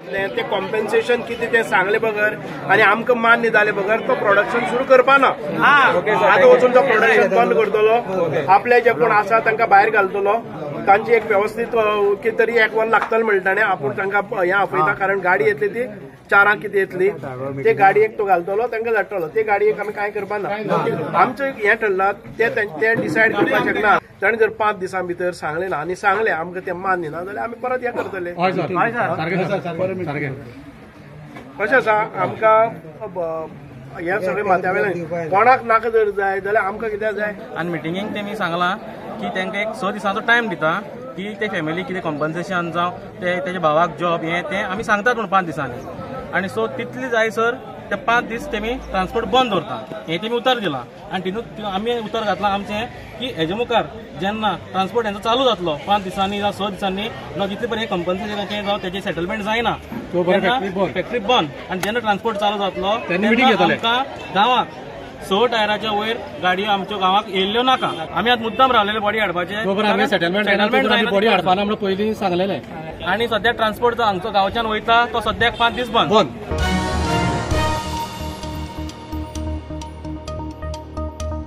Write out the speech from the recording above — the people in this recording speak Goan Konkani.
ते कॉम्पेन्सेशन कितें तें सांगले बगर आनी आमकां मान्य जाले बगर तो प्रोडक्शन सुरू करपा ना. आतां वचून तो प्रोडक्शन बंद करतलो, आपले जे कोण आसा तांकां भायर घालतलो, तांची एक व्यवस्थीत कितें तरी एक वर लागतलें म्हणटा ताणें. आपूण तांकां हें आपयता, कारण गाडी येतली ती 4 कितें येतली, ते गाडयेक तो घालतलो, तांकां धाडटलो. ते गाडयेक आमी कांय करपा ना. आमचें हें ठरलां ते डिसायड करपाक शकना. ताणें जर 5 दिसां भितर सांगलें ना आनी सांगलें आमकां तें मान्य ना जाल्यार आमी परत हें करतले. कशें आसा आमकां हें सगळें माथ्या वयल्यान कोणाक नाका जर जाय जाल्यार आमकां कित्याक जाय. आनी मिटिंगेक तेमी सांगलां की तांकां एक 6 दिसांचो टायम दिता की ते फॅमिली कितें कॉम्पन्सेशन जावं ते तेच्या भावाक जॉब हें तें आमी सांगतात म्हूण 5 दिसांनी. आनी सो तितले जाय सर ते 5 दीस तेमी ट्रान्सपोर्ट बंद दवरता हें तेमी उतर दिलां. आनी तितून आमी उतर घातलां आमचें की हेजे मुखार जेन्ना ट्रान्सपोर्ट हेंचो चालू जातलो 5 दिसांनी जावं 6 दिसांनी जावं जितले पर्यंत कंपन्सेशनाचें जावं तेजें सेटलमेंट जायना तेन्ना फॅक्टरी बंद. आनी जेन्ना ट्रान्सपोर्ट चालू जातलो तेन्ना आमकां गांवाक 6 टायराच्या वयर गाडयो आमच्या गांवाक येयल्ल्यो नाका. आमी आतां मुद्दाम रावलेले बॉडी हाडपाचे, सेटलमेंट बॉडी हाडपाना म्हणून पयलीं सांगलेलें. आनी सद्या ट्रान्सपोर्ट जो हांगचो गांवच्यान वयता तो सद्याक 5 दीस बंद.